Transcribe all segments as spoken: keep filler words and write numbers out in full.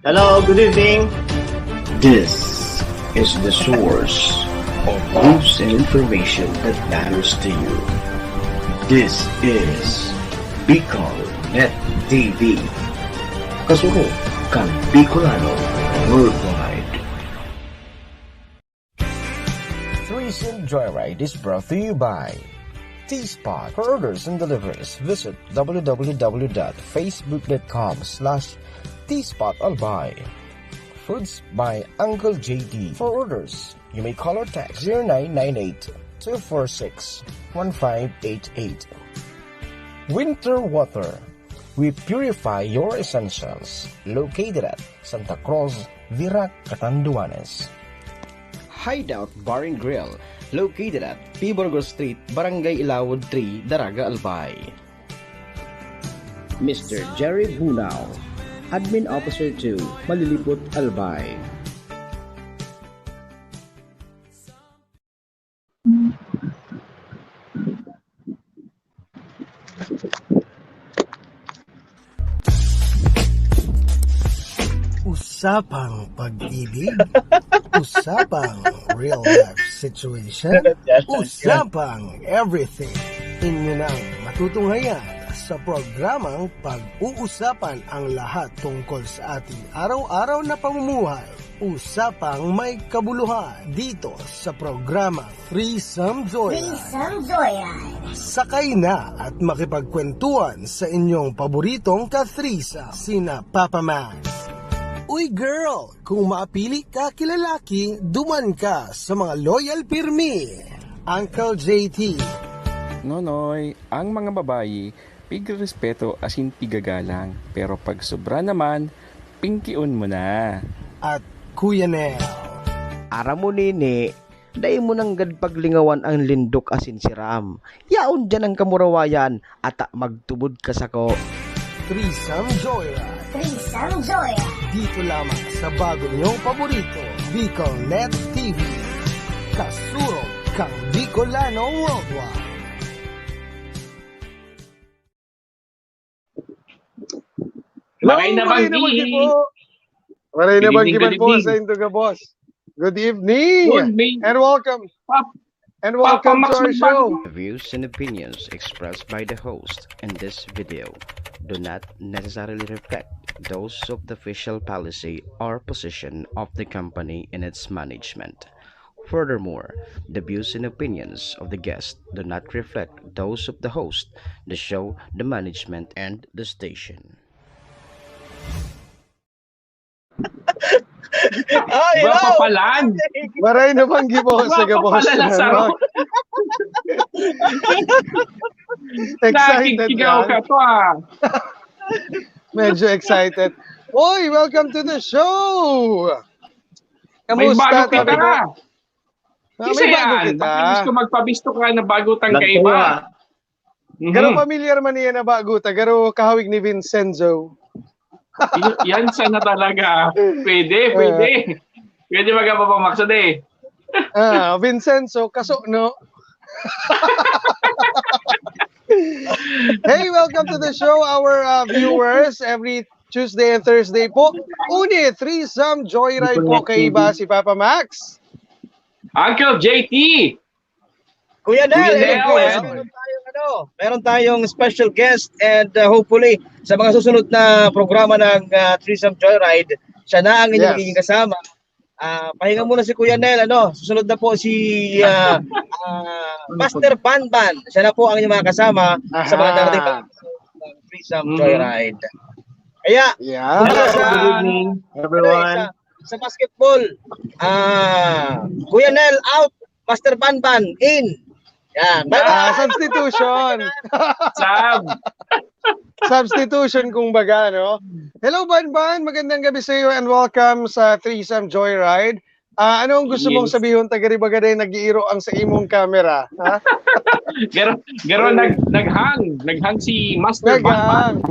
Hello, good evening. This is the source of news and information that matters to you. This is Bicol Net T V. Kasurog kan Bicolano worldwide. Threesome Joyride is brought to you by T-Spot. For orders and deliveries, visit w w w dot facebook dot com slash T-Spot Albay. Foods by Uncle J D. For orders, you may call or text zero nine nine eight, two four six, one five eight eight. Winter Water. We purify your essentials. Located at Santa Cruz, Virac, Catanduanes. Hideout Bar and Grill, located at P Burgos Street, Barangay Ilawod three, Daraga, Albay. Mister Jerry Bunao, Admin Officer two, Malilipot, Albay. Usapang pag-ibig, usapang real life situation, usapang everything. Inyo nang matutunghayan sa programang pag-uusapan ang lahat tungkol sa ating araw-araw na pamumuhay. Usapang may kabuluhan dito sa programa Threesome Joyride. Threesome Joyride. Sakay na at makipagkwentuhan sa inyong paboritong ka-threesome, sina Papa Max. Uy girl, kung mapili ka kilalaki, duman ka sa mga loyal pirmi. Uncle J T. Nonoy, ang mga babayi, pigrespeto asin pigagalang, pero pag sobra naman, pingkion mo na. At Kuya Nel. Aram mo nini, dai mo nanggad paglingawan ang lindok asin siram. Yaon diyan ang kamurawayan, ata magtubod ka sako. Threesome Joyride. Threesome Joyride. Dito lamang sa bago niyong paborito, Bicol Net T V. Kasurog kang Bicolano Worldwide. Maray na banggi. Maray na banggi po. Maray na banggi man po sa indo gabos. Good evening. Good evening. And welcome. And welcome to our show. The views and opinions expressed by the host in this video do not necessarily reflect those of the official policy or position of the company and its management. Furthermore, the views and opinions of the guest do not reflect those of the host, the show, the management, and the station. Ay, hello! Maray na banggi po sa gabos. Excited ka to, ah. Medyo excited. Oy, welcome to the show! Kamusta, Tony? May bago kita. Isa yan. Gusto magpabisto ka na bago tang kaiba. Garo pamilyar man niya na bago ta, garo kahawig ni Vincenzo. Yan sana talaga. Pwede, pwede. Pwede magpapamaksud eh. Ah, Vincenzo, kaso, no? Hey, welcome to the show, our uh, viewers. Every Tuesday and Thursday po, uni, Threesome Joyride po, kaiba si Papa Max. Uncle J T. Kuya Nel, Kuya Nel, meron tayong, ano, meron tayong special guest and uh, hopefully sa mga susunod na programa ng uh, Threesome Joyride, siya na ang inyong magiging kasama. Ah, pahinga muna si Kuya Nel, ano, susunod na po si ah, ah, Master Banban. Siya na po ang inyong mga kasama sa mga darating na Threesome Joyride. Kaya, yeah. Hello, good evening, everyone. Sa basketball, ah, Kuya Nel out, Master Banban in. Yan. Ah, substitution. Sab. Substitution, kumbaga, no? Hello, Banban. Magandang gabi sa iyo and welcome sa Threesome Joyride. Ah, ano ang gusto mong sabihon, tagariba gaday nag-iiro ang sa imong camera, ha? Garo, garo nag, naghang, naghang si Master Banban.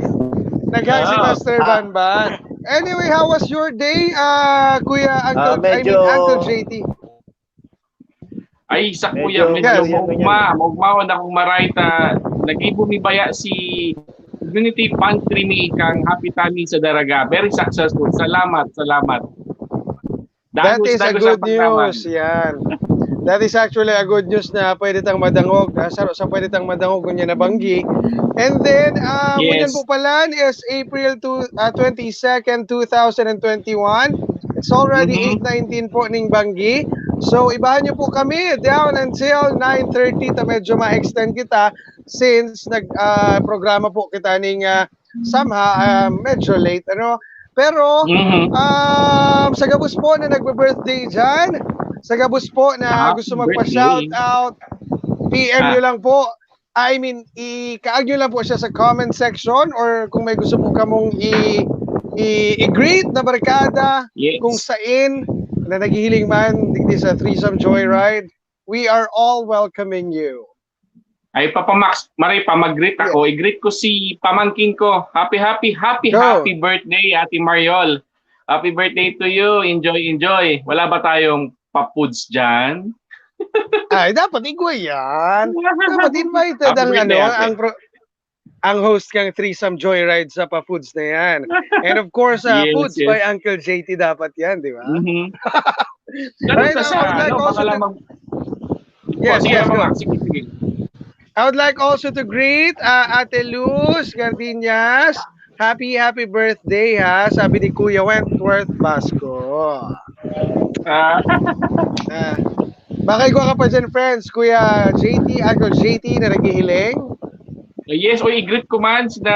Naghang si Master Banban. Anyway, how was your day, ah, Kuya Uncle, I mean, Uncle J T? Ay, sa kuya, medyo maugma. Maugma, wala akong maray ta. Nag-ibo mi baya si community pantry mi kang Happy Tummy sa Daraga. Very successful. Salamat, salamat. That Dagos, is a dagos good ang paglaban. news. Yan. That is actually a good news na pwede tang madangog. Ah, sa, sa pwede tang madangog kung yan nabanggi. And then, uh, Yes. Ngunyan po pala is April two, uh, twenty-second, two thousand twenty-one. It's already Mhm. eight nineteen po ning banggi. So, ibahan nyo po kami down until nine thirty ta medyo ma-extend kita since nag ah, programa po kita ning ah, somehow ah, medyo late, ano? Pero Mhm. um, sa gabos po na nagbe-birthday dyan, sa gabos po na Ah, gusto magpa-shout out, P M nyo Ah. lang po. I mean, ikaag nyo lang po siya sa comment section or kung may gusto po kamong i- i- i-greet na barkada, Yes. kung sain na naghihiling man digdi sa Threesome Joyride, we are all welcoming you. Ay, Papa Max, Marie, pa mag-greet ako. I-greet ko si pamangkin ko. Happy, happy, happy, Go. Happy birthday, Ate Mariol. Happy birthday to you. Enjoy, enjoy. Wala ba tayong pa-foods dyan? Ay, dapat igwa yan. Dapat invited Happy ang ano, birthday, ate. ang pro- ang host kang Threesome Joyride sa pa-foods na yan. And of course, uh, Yes, foods yes. by Uncle J T dapat yan, di ba? Mhm. Right, Ganun sa, I would like ano, also baka to- lamang... Yes, Oh, sige, yes, Papa go. Max, sige, sige. I would like also to greet uh, Ate Luz Gardiñas. Happy, happy birthday, ha? Sabi ni Kuya Wentworth Basco. Ah, Ah, baka igwa ka pa dyan, friends. Kuya J T, Uncle J T na naghihiling. Yes, o, i-greet ko man sina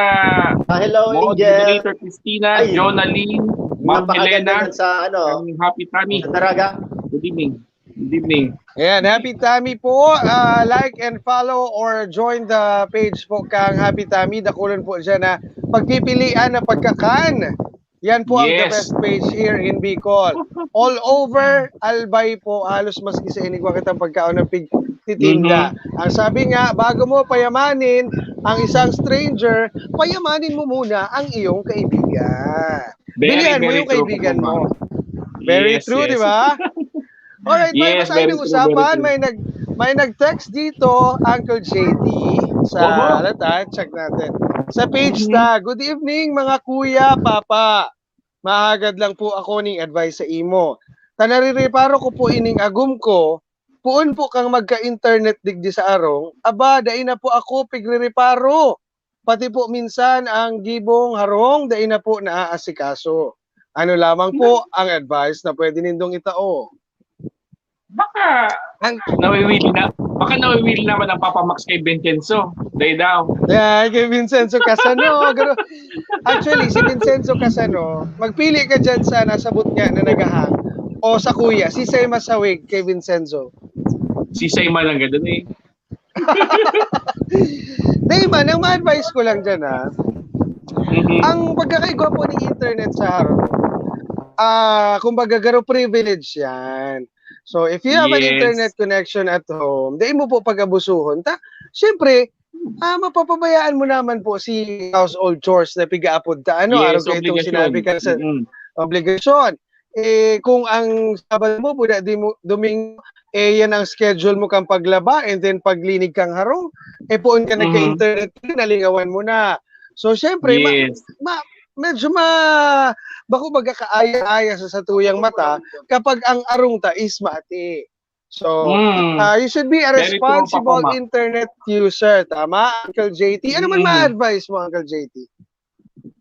Ah, hello, Mo, Angel. Moderator Christina, Ay, Jonalyn, Ma'am Napakaganda Helena. Nun sa, ano, Ang Happy Tummy. Sa Daraga. Good evening. Good evening. Ayan, Happy Tummy po. Ah, like and follow or join the page po kang Happy Tummy. Dakulon po dyan na pagpipilian na pagkakan. Yan po ang the Yes. best page here in Bicol. All over Albay po, halos maski sa inigwa kitang pagkaon ng pig titinda. Mhm. Ang sabi nga, bago mo payamanin ang isang stranger, payamanin mo muna ang iyong kaibigan. Very, Bilihan mo very yung true kaibigan po, mo. ma'am. Very Yes, true, yes. Di ba? Alright, may Yes, basahin very ng true, usapan. very true. May nag may nag-text dito, Uncle J T, sa Oho. ano ta, check natin. Sa page Mhm. ta, "Good evening, mga kuya, papa. Mahagad lang po ako ning advice sa imo. Ta narireparo ko po ining agom ko, puon po kang magka-internet digdi sa arong, aba, dai na po ako pigre-reparo. Pati po minsan ang gibong harong, dai na po naaasikaso. Ano lamang po ang advice na pwede nindong itao?" Baka Ang- nawiwili na. Baka nawiwili naman ang Papa Max kay Vincenzo. Dahil daw. Yan, kay Vincenzo Casano. Garo- Actually, si Vincenzo Casano, magpili ka dyan sa nasabot nga na nagahang o sa kuya, si Sema Sawig kay Vincenzo. Si Simon ang ganda eh. Di man, ang ma-advise ko lang dyan, ha, Mhm. ang pagkakaigwa po ng internet sa harong, ah, kumbaga, garo privilege yan. So, if you have an Yes. internet connection at home, di mo po pag-abusuhon. Ta, siyempre, ah, mapapabayaan mo naman po si household chores na pigaapod ta. Ano, Yes, araw kayo itong obligasyon. sinabi ka sa Mm. obligasyon. Eh, kung ang Sabado mo, pwede di mo, Domingo, eh, yan ang schedule mo kang paglaba, and then paglinig kang harong, eh, poon ka Mhm. nagka-internet, nalingawan mo na. So, syempre, ma- Yes. ma- medyo ma- bako baga kaaya-aya sa satuyang mata kapag ang arong ta is mati. So, Mm. ah, you should be a Very true, responsible Papa Mac. internet user. Tama, Uncle J T? Ano man Mm. ma-advise mo, Uncle J T?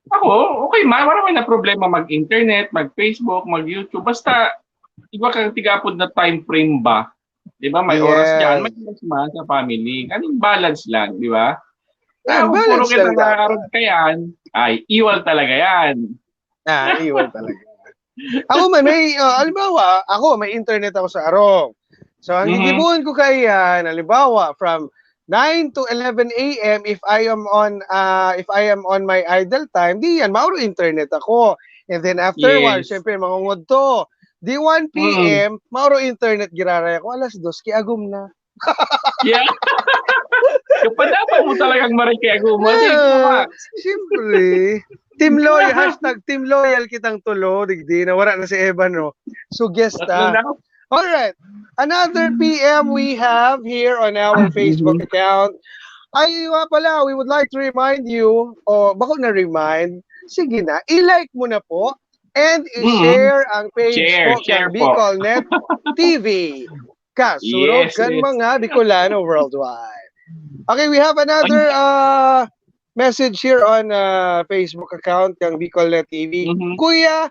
Ako, okay man. Wala man na problema mag-internet, mag-Facebook, mag-YouTube. Basta, iba kang tigapod na time frame ba? Di ba? May oras Yes. dyan, may oras man sa family. Kaning balance lang, di ba? Ah, Kaya kung puro balance kita lang dapat. nakakarog ka yan, ay, iwal talaga yan. Ah, iwal talaga. Ako man, may, uh, halimbawa, ako, may internet ako sa arong. So, ang Mhm. gigibuhon ko kaiyan, halimbawa, from nine to eleven a m, if I am on, uh, if I am on my idle time, di yan, mauro internet ako. And then afterwards, Yes. syempre, mangungod to. Di one p m, mauro internet giraray ako, alas dos, kiagom na. Yeah. Kapanapan mo talagang maray kay Aguma. Sige, Ah, Papa. Siyempre. Team loyal, hashtag team loyal kitang tulo, digdi, na wala na si Evan, no? So, guest, Tatlo ah. na. Alright. Another P M we have here on our Ah, Facebook mhm. account. Ay, nga pala, we would like to remind you, o bako na remind, sige na, i-like mo na po and i-share ang page Share, po share ng po. Bicol Net T V. Kasurog Yes, kan yes. mga Bicolano worldwide. Okay, we have another uh, message here on uh, Facebook account ng Bicol Net T V. Mhm. Kuya,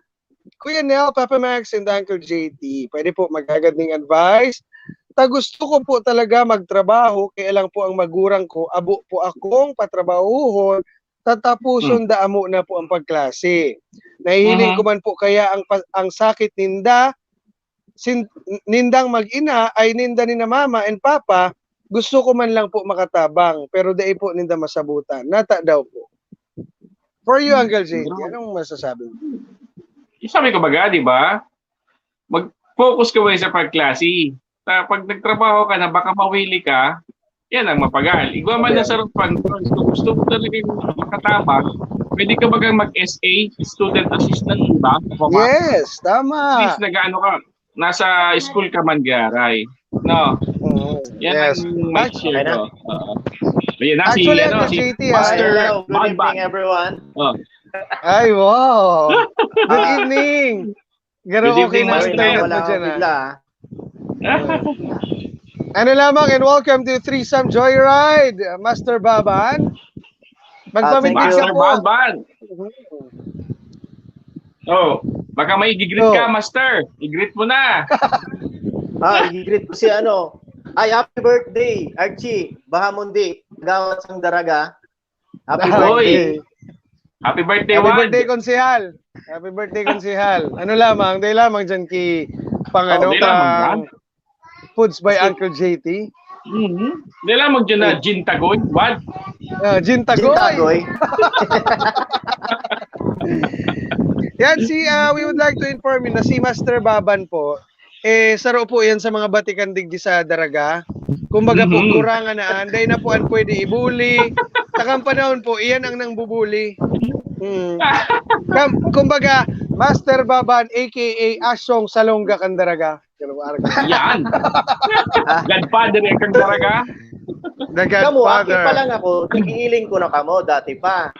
Kuya Nel, Papa Max, and Uncle J T, pwede po maghagad ning advice? Ta gusto ko po talaga magtrabaho, kaya lang po ang magurang ko, abo po akong patrabahuhon, tatapuson da amo na po ang pagklase. Nahihiling Mhm. ko man po kaya ang pa- ang sakit ninda, sin, nindang mag-ina ay ninda ni na mama and papa, gusto ko man lang po makatabang, pero dai po ninda masabutan. Nata daw po. For you, Uncle J T, anong masasabi mo? Yung sabi ko baga, di ba? Mag-focus ka muna sa pagklase. Ta, pag nagtrabaho ka na, baka mawili ka, yan ang mapagal. Igwa man na sa pang kung gusto mo talaga makatabang, pwede ka baga mag-S A, student assistant, di ba? Papa Max? Yes, At tama. least nag-ano ka, nasa school ka man garay. No? Oo, Yan yes. ang may Act- share Okay na? ko. Oo. Ayan na si, Actually, ano, Uncle si J T, ah, Master Hello, good Badbad. Evening, everyone. Oh. Ay, wow! Good Ah. Evening! Garo Good okay evening, na Master. internet mo Wala dyan, akong ah. bigla, ah. Ano lamang, and welcome to Threesome Joyride, Master Baban. Magpamigay Ah, thank ka Master po. Badbad. Oh, baka may i-greet Oh. ka, Master. I-greet mo na. Ah, i-greet ko si ano. Ay, happy birthday, Archie Bahamundi. Gawat sang Daraga. Happy Hoy. birthday. Happy birthday, Happy Wad. birthday, Konsehal. Happy birthday, Konsehal. Ano lamang, dahil lamang dyan ki pang Oh, ano, di lamang pang yan. Foods by Uncle J T. Mhm. Di lamang dyan na Hey. gin tagoy, Wad. Ah, Gin Gin Tagoy. Tagoy. Yan, si, ah, we would like to inform you na si Master Baban po, eh, saro po yan sa mga batikan digdi sa Daraga. Kumbaga po, Mhm. kurangan na, anday na po ang pwede ibuli. Takang panahon po, iyan ang nangbubuli. Hmm. Kam- kumbaga, Master Baban, A K A Asyong Salonga kan Daraga. Ganun, parang ganun. Yan. Godfather yan kang Daraga. The Kamo, aki Godfather. pa lang ako, nagiiling ko na kamo, dati pa.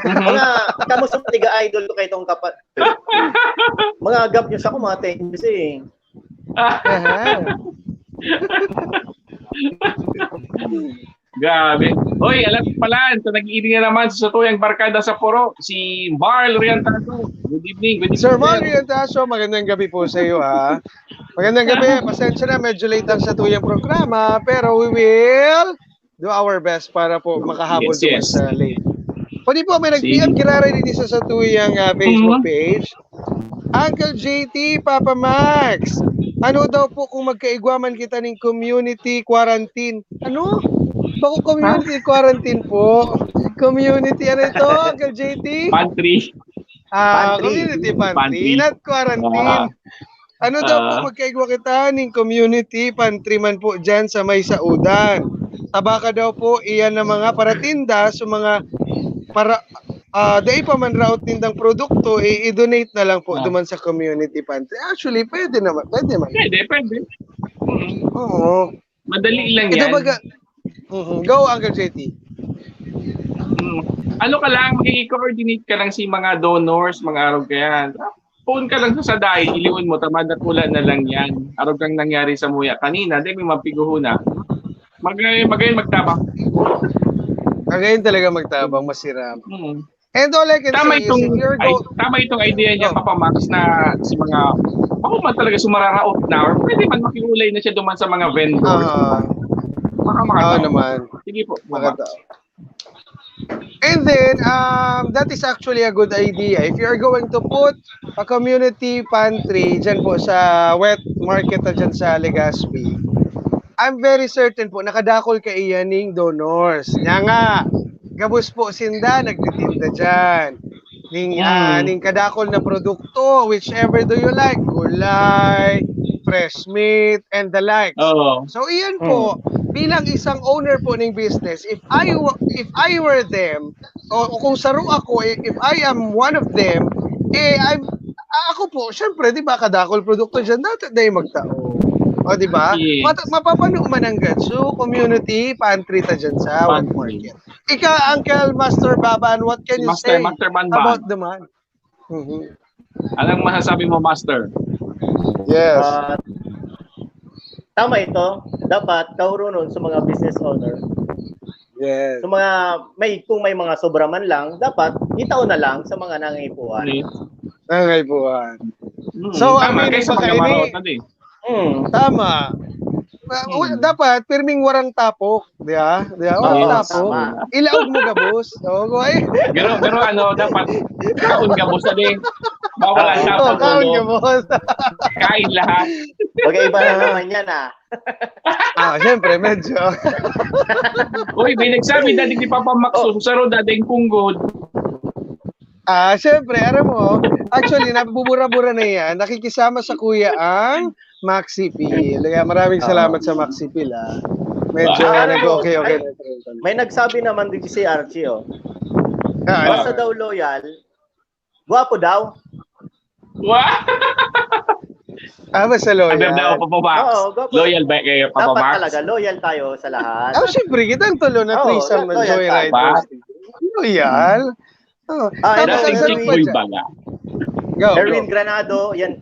Mhm. Mga, kamo sa mga tiga-idol ko kay itong kapat. Mga gap nyo sa ako, mga ten years eh. Aha. Grabe. Oy, alam pala, ito nag-iiling na naman sa satuyang barkada sa Puro, si Marl Riantaso. Good evening, good evening. Sir Sir. Mario Taso, magandang gabi po sa iyo, ha. Magandang gabi. Pasensya na, medyo late ang satuyang programa, pero we will do our best para po makahabol Yes, naman yes. sa late. Pwede po, may nag-P M Sige. giraray din sa satuyang ah, Facebook Mhm. page. Uncle J T, Papa Max, ano daw po kung magkaigwa man kita ning community quarantine? Ano? Bako community quarantine po. Community, ano ito, Uncle J T? Pantry. Ah, Pantry. community pantry, Pantry. Not quarantine. Ah. Ano daw po, Ah. magkaigwa kita ning community pantry man po dyan sa may saudan. Tabaka daw po, iyan na mga paratinda sa mga para ah, dai pa man raot nindang produkto, i- i-donate na lang po Ah. duman sa community pantry. Actually, pwede naman, pwede man. Pwede, pwede. Mm. Oo. Madali lang Ito yan. baga, Mhm. Go, Uncle J T. Mm. Ano ka lang, makikikoordinate ka lang si mga donors, mga arog ka yan. Phone ka lang sa saday, iliwon mo, tamad at wala na lang yan. Arog kang nangyari sa muya kanina, di may mapiguhuna. Magayon, magayon magtabang. Magayon talaga magtabang, masiram. Mm. And all I can Tama say is, itong, if you're ay, go- tama itong idea niya, Oh. Papa Max, na si mga, bako man talaga sumararaot na, or pwede man makiulay na siya duman sa mga vendors. Ah, Baka oo makataon. naman. Sige po, Papa. Maganda. And then, um, that is actually a good idea. If you're going to put a community pantry dyan po sa wet market na dyan sa Legazpi, I'm very certain po, nakadakol kaiyan ning donors. Nya nga, gabos po sinda, nagtitinda dyan. Ning, ah, Mm. ning kadakol na produkto, whichever do you like, gulay, fresh meat, and the likes. Oo. So, iyan po, bilang isang owner po ng business, if I wa- if I were them, o, o kung saro ako, i- if I am one of them, eh, I'm, a- ako po, syempre, di ba, kadakol produkto dyan, dapat na yung magtao. O, di ba? Yes. Mat-, mapapano man ang gansu, community pantry ta dyan sa wet market. Ika, Uncle Master Baban, what can you say about the man? Mm-hmm. Anong masasabi mo, Master? Yes. Ah, tama ito. Dapat kaurunon sa mga business owner. Yes. Sa mga may kung may mga sobra man lang, dapat itao na lang sa mga nangangaipuhan. Nangangaipuhan. Hmm, So, tama, ang meaning kaysa ba kayo magkamaro ni- tadi. Hmm. Tama. Uh, Hmm. Dapat pirming warang tapok, di ba? Di ba? Warang Oo, tapok. Tama. Ilaog mo gabos. Oo, ay. Pero pero ano, dapat kaon gabos tadi. Bawal ang Oo, tapon, Oo, kaon ulo. gabos. Kain lahat. Mag-iba na naman yan ah. Ah, syempre, medyo. Uy, may nagsabi dati ni Papa Max, Oh. susaro dati yung punggod. Ah, syempre, alam mo, actually, nabubura-bura na yan. Nakikisama sa kuya ang Maxi Pil. Kaya maraming Oo. Salamat sa Maxi Pil, ah. Medyo Ah, nag-okay-okay na. May nagsabi naman din si Archie, oh. Ah, Basta daw loyal, gwapo daw. Wow! ah, basta Sabi daw, loyal. Papa Max. Oo, gwapo. Loyal ba kayo, Papa Dapat Max? Talaga, loyal tayo sa lahat. Ah, syempre, kitang tulo na Oo, threesome na loyal joyriders. tayo. Loyal. Oh, Ah, tapos ito, ang Erwin. sarap pa dyan. Baga. Go, Erwin go. Granado, yan.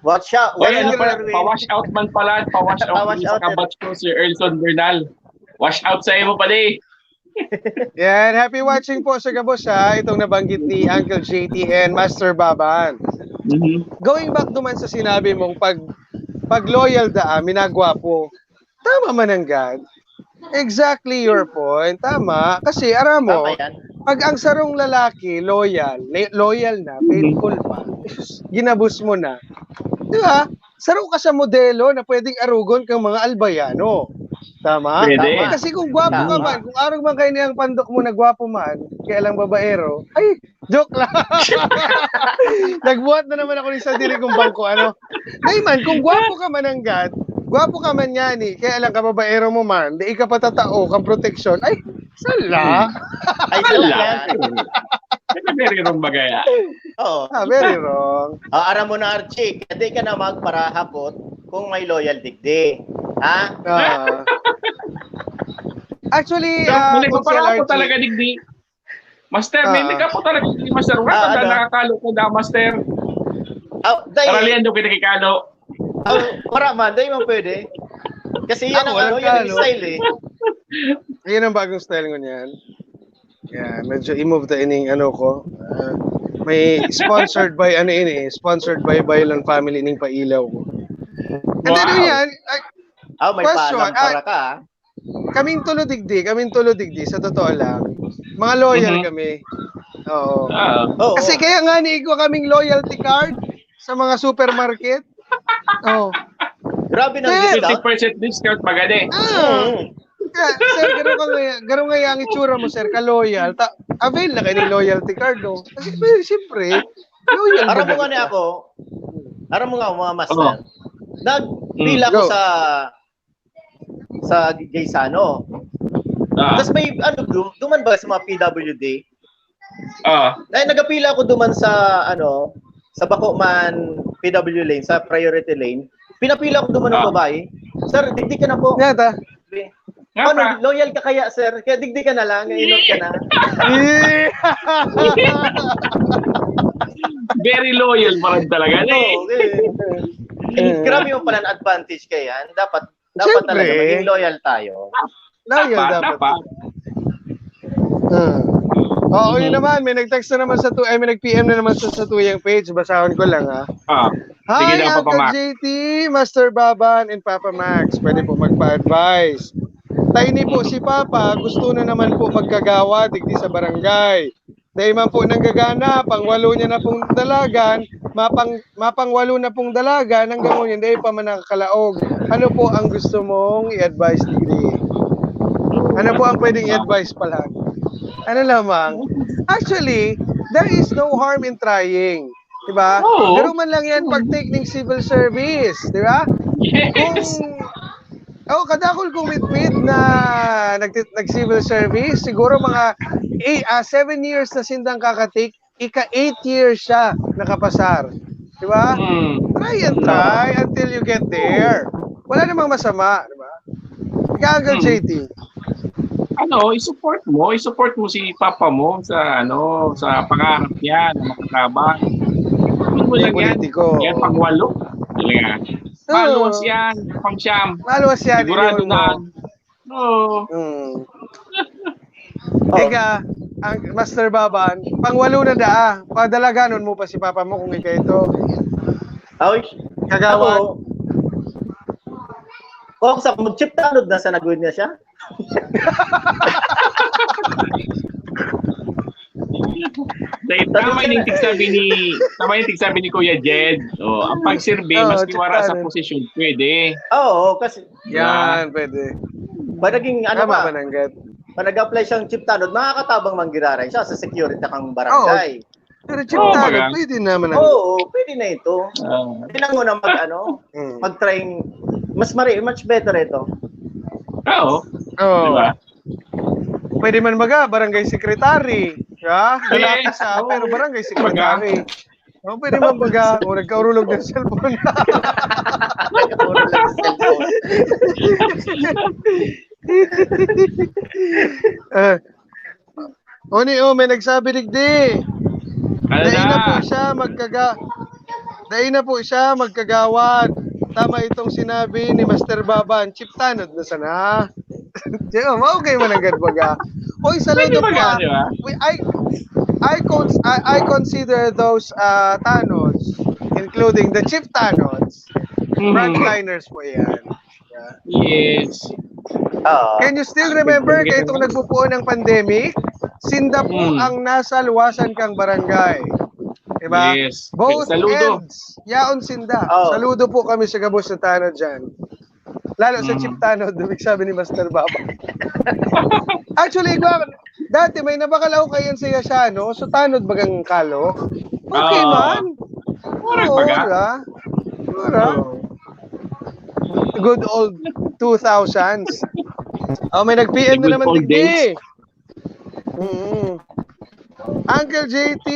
Watch out. Uy, Watch ano out, pala, Erwin. pa-wash out man pala, pa-wash out Pa-wash man sa out, kabatch ko, si Erson Bernal. Wash out sa imo pala eh. Yan, happy watching po sa gabos ha. Itong nabanggit ni Uncle J T and Master Baban. Mhm. Going back duman sa sinabi mong pag pag loyal da, ah, minagwapo. Tama man ang God. Exactly your point. Tama. Kasi, aram mo, Tama yan. pag ang sarong lalaki, loyal, le- loyal na, faithful pa, ginabos mo na. Di ba? Saro ka sa modelo na pwedeng arugon kang mga albayano. Tama? Pwede. Tama. Kasi kung gwapo ka Tama. man, kung arog man kayo niyang pandok mo na gwapo man, kaya lang babaero, ay, joke lang. Nagbuhat na naman ako ng sadiri kong bangko, ano? Dahil man, kung gwapo ka man ang God, gwapo ka man yani, kaya lang kababaero mo man, di ka patatao kang proteksyon, ay, sala. Ay, Wala. talaga. Ano very wrong bagay ah? Oo. Ah, very wrong. Ah, aram mo na, Archie, hindi ka na magparahapot kung may loyal digdi. Ha? Ah. Actually, So, ah, may Kunsel nagpaparako Archie, talaga digdi. Master, may Ah. nagpaparako talaga digdi, Master. Wala Ah, pa ano? Nakakalo ko na, Master. Ah, dahil, Karalian daw kita kikalo. ah, para man, dahil man pwede. Kasi yan Ako, ang, walang ano, yan ang kalo. Style eh. Ayan ang bagong style ko niyan. Yan, medyo i-move ta ining ano ko. Ah, may sponsored by ano ini, sponsored by Baylon Family ining pailaw ko. And then Wow. yan, ay, Ah, may Question, paalam ah, para ka. Ah. Kaming tulo digdi, kaming tulo digdi, sa totoo lang. Mga loyal Mhm. kami. Oo. Ah. Oo. Kasi kaya nga ni igwa kaming loyalty card sa mga supermarket. Oh. Grabe ng Sir. Fifty discount. percent discount, magani. Ah, Mm. kaya, sir, garo ka nga, garo nga ang itsura mo, sir, ka-loyal. Ta, avail na kayo ni loyalty card, no? Kasi, well, siyempre, loyal Aram mo ba nga ni ka? Ako, aram mo nga, mga master. Oo. Nagpila Mm, ko go. sa sa Gaisano. Ah. Tapos may, ano, du- duman ba sa mga P W D? Ah. Ay, nagapila ako duman sa, ano, sa bako man P W lane, sa priority lane. Pinapila ako duman ng Ah. babae. "Sir, digdi ka na po." Yata. Nga "Ano, pa. Loyal ka kaya, sir? Kaya digdi ka na lang, inot ka na." Eh, Very loyal pa rin talaga. Eh. Oo, okay. Eh, grabe yung pala ang advantage kaya. Dapat, dapat Siyempre. Talaga maging loyal tayo. Loyal Dapat, dapat. dapat. Hmm. Oo, yun Mhm. naman. May nag-text na naman sa tu-, ay, may nag-P M na naman sa, sa tuyang page. Basahon ko lang, ha. Ah. Sige Hi, daw, Papa Uncle Max. J T, Master Baban, and Papa Max. Pwede po magpa-advise. Tayni po, si Papa, gusto na naman po magkagawa digdi sa barangay. Dahil man po nanggagana, pangwalo niya na pong dalagan, mapang, mapangwalo na pong dalagan, hanggang ngayon, dahil pa man nakakalaog. Ano po ang gusto mong i-advise, digdi? Ano po ang pwedeng i-advise pala? Ano lamang? Actually, there is no harm in trying. Diba? Oo. Pero man lang yan pag-take ng civil service. Diba? Yes. Kung, oh, kadakol kong mitmit na nag, nag-civil service, siguro mga eight, ah, seven years na sindang kakatik, ika-eight years siya nakapasar. Di ba? Hmm. Try and try until you get there. Wala namang masama, di ba? Ikaw, Uncle Hmm. J T. Ano, i-support mo, i-support mo si papa mo sa, ano, sa pangarap niya na makatabang. Ano mo Hindi lang yan? Politiko. Yan, pangwalo. Yan. Oo. Maluwas yan, pang siyam. Maluwas yan, Sigurado na. Oo. Hmm. Teka, ang Master Baban, pangwalo na daa. Padalaganon mo pa si papa mo kung ika ito. Ay, Kagawad. Ako, oh, sa mag-chip tanod na sa nagwin niya siya. Dahil tama yung tigsabi ni tama yung tigsabi ni Kuya Jed. Oh, ang pagserbi, oh, mas tiwara sa posisyon, pwede. Oo, kasi yan, pwede. Ba naging ano ba? Mananggad. Pag nag-apply siyang chip tanod, makakatabang manggiraray siya sa security kang barangay. Oh. Pero chip oh, tanod, pwede naman. Oo, oh, pwede na ito. Uh, Kailangan mo na mag, ano, mm. mag-trying. Mas mari, much better ito. Oo. Oh. Diba? Pwede man baga, barangay secretary. Ha? Lalaki siya, pero barangay secretary. Oh, pwede man baga, o nagkaurulog ng cellphone. uh, Oni, oh, may nagsabi digdi. Ano dai na po siya magkaga Dai na po siya magkagawad. Tama itong sinabi ni Master Baban. Chip tanod na sana. Di ba? Okay man ang gadbaga. Oy, saludo po. Ah. We, I, I, cons I, I consider those uh, tanods, including the chip tanods, mm-hmm. frontliners po yan. Yes. Uh, Can you still remember kay itong nagpupuon ng pandemic? Sinda po mm. ang nasa luwasan kang barangay. Diba? Yes. Both Saludo. ends. Yaon sinda. Oh. Saludo po kami sa gabos na tanod dyan. Lalo sa mm. chip tanod, ibig sabi ni Master Baba. Actually, dati may nabakal ako kay Ansayasiano, so tanod bagang kalo. Okay oh. man. Murag baga. Mura. Mura. Oh. Good old two thousands. Oh, may nag-P M na naman digdi. Mm-hmm. Uncle J T,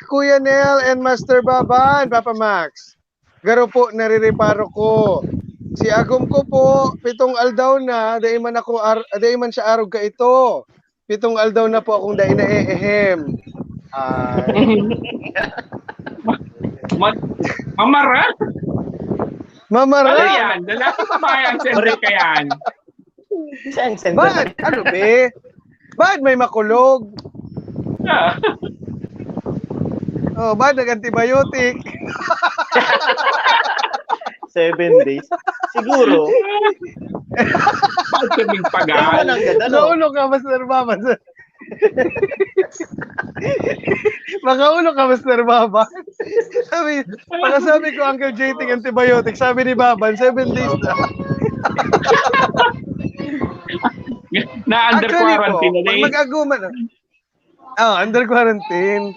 Kuya Nel, and Master Baban, Papa Max. Garo po, narireparo ko. Si agom ko po, pitong aldaw na, dai man ako, ar- dai man siya arog kaito. Pitong aldaw na po akong dai na ehem. Ay. Mamara? Mamara? Ano yan? Lalaki pa ba yan? Siyempre ka yan. Bad, ano be? Bad may makulog. Ah. Oh, bad nag-antibiotic. Seven days. Siguro. Bad kaming pagaan. Ano? Sa ulo ka, Master Mama. Makaulo ka, Master Baba. Sabi, pagkasabi ko, Uncle J T, antibiotic. Sabi ni Baban, seven days na. Na under quarantine na eh. Mag-aguman. Oh, under quarantine.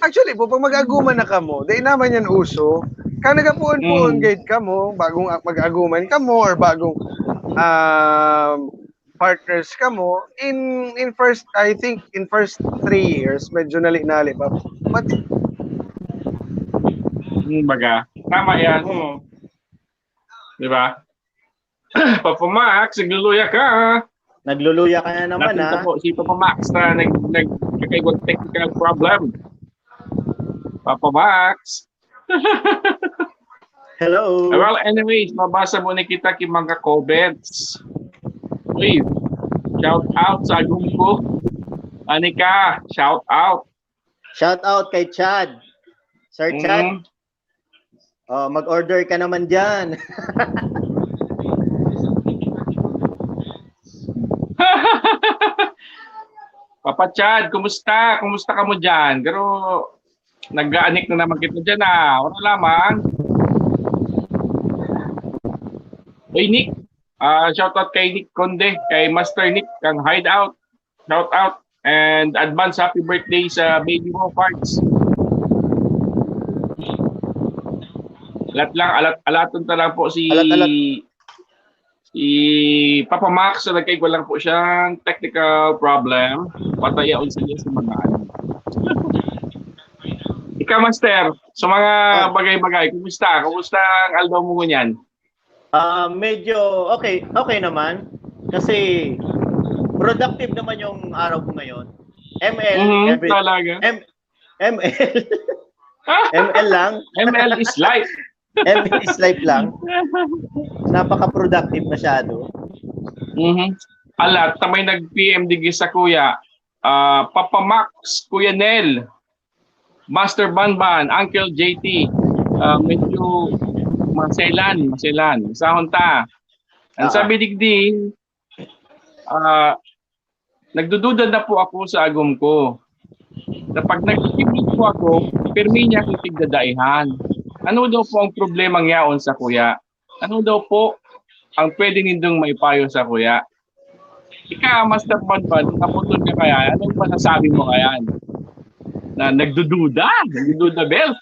Actually po, pag mag-aguman na kamo, di naman yan uso. Kaya nagapuon-puon mm. gate kamo, bagong mag-aguman kamo, or bagong um, partners kamo in in first, I think in first three years medyo nali-nali pa. But kumbaga, tama yan. Hmm. Di ba? Papa Max, nagluluya ka. Nagluluya ka na naman, ha? Po, si Papa Max na nag, nag, nagkakaigwang technical problem. Papa Max. Hello. Well, anyways, mabasa mo ni kita ki mga comments. Uy, shout out sa agom ko. Anika, shout out. Shout out kay Chad. Sir Chad. Mm. Oh, mag-order ka naman diyan. Papa Chad, kumusta? Kumusta ka mo diyan? Pero nag-aanik na naman kita diyan ah. Wala lamang. Hey Nick, uh, shout out kay Nick Conde, kay Master Nick, kang Hideout. Shout out and advance happy birthday sa baby mo, Pards. Alat lang, alat, alaton ta lang po si alat, alat. Si Papa Max, so nagkaigwa lang po siyang technical problem. Patayaon sa niya sa mga ano. ka, Master, sa mga Ah. bagay-bagay. Kumusta? Kumusta ang aldaw mo ngunyan? Ah, medyo okay, okay naman. Kasi productive naman yung araw ko ngayon. M L, Mhm, every, talaga. M, M L, M L lang. M L is life. M L is life lang. Napaka-productive masyado. Mhm. Ala, ta may nag-P M digdi sa kuya. Ah, Papa Max, Kuya Nel, Master Banban, Uncle J T. Ah, medyo maselan, maselan. Sahon ta. Ang Ah. sabi digdi, ah, nagdududa na po ako sa agom ko. Kapag nagkikibit po ako, pirmi niya akong tigdadaihan. Ano daw po ang problema yaon sa kuya? Ano daw po ang pwede nindong maipayo sa kuya? Ika, Master Banban, naputol ka kaya? Anong masasabi mo kaya? Na nagdududa? Nagdududa, Bel?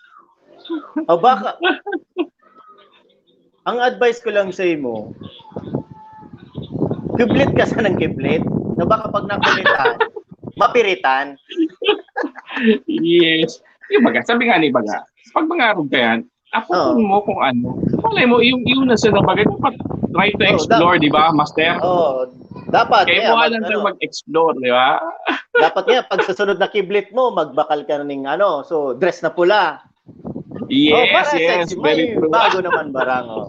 O baka, ang advice ko lang sa imo, kiblit ka sa nang kiblit. Na baka pag nakulitan, mapiritan. Yes. Yung baga, sabi nga ni baga, pag mangarog ka yan, aputon Oo. mo kung ano. Malay mo, yung, yung nasa na bagay, dapat try to Oo, explore, da- di ba, Master? Oo, dapat Kaya kaya mo mag- lang ano, mag-explore, di ba? dapat nga pag sa sunod na kiblit mo, magbakal ka na ning ano, so dress na pula. Oh, Yes, para yes, sexy, very may true. bago naman barang, oh.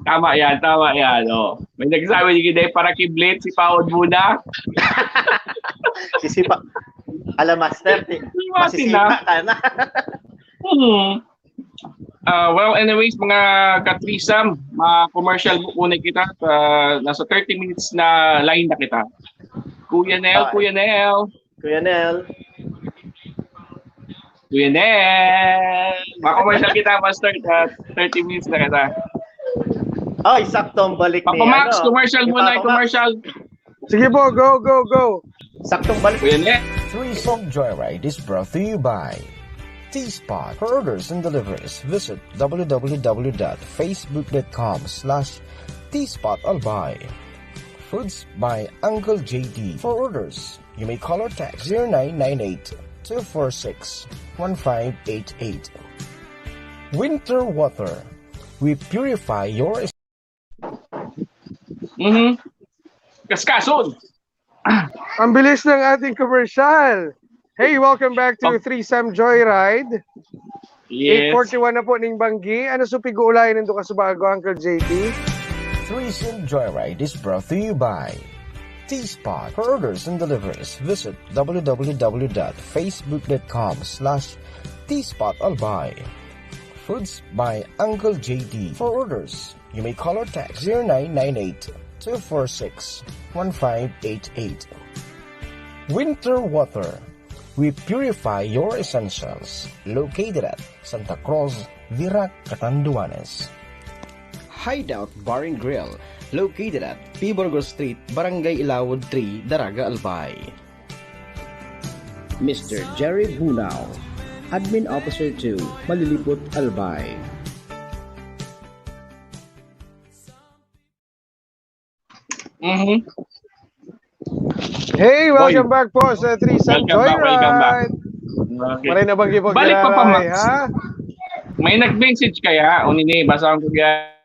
Tama yan, tama yan. Oh. May nagsabi, "Sige, dahil para kiblit, sipaon muna." Sisipa. Ala, master, ti- Mati masisipa na. Ka na. Hmm. Ah, well, anyways, mga ka-threesome, mga commercial muna kita. Ah, nasa thirty minutes na line na kita. Kuya Nel, Okay. Kuya Nel. Kuya Nel. Kuya Nel. Mga commercial kita, Master. Ah, thirty minutes na kita. Ay, saktong balik ni Papa Max, ano, commercial ni muna, Papa Max. Commercial. Sige po, go, go, go. Saktong balik. Kuya Nel. Threesome Joyride is brought to you by T-Spot. For orders and deliveries, visit w w w dot facebook dot com slash T-Spot Albay. Foods by Uncle J D. For orders, you may call or text zero nine nine eight, two four six, one five eight eight. Winter Water. We purify your Mhm. Kaskason. Ang bilis ng ating commercial. Hey, welcome back to Oh. Threesome Joyride. Yes. eight forty-one na po ning banggi. Ano sa pig-uulayan nindo kasubago, Uncle J T? Threesome Joyride is brought to you by T-Spot. For orders and deliveries, visit w w w dot facebook dot com slash T-Spot Albay. Foods by Uncle J D. For orders, you may call or text zero nine nine eight, two four six, one five eight eight. Winter Water. We purify your essentials. Located at Santa Cruz, Virac, Catanduanes. Hideout Bar and Grill, located at P. Burgos Street, Barangay Ilawod three, Daraga, Albay. Mister Jerry Bunao, Admin Officer two, Malilipot, Albay. Mhm. Hey, welcome Boy. back po sa Threesome Welcome back, welcome back. Joyride. Okay. Maray na banggi po, Balik pa, Papa Max. ha? May nag-message kaya? O nini, basahon ko kaya.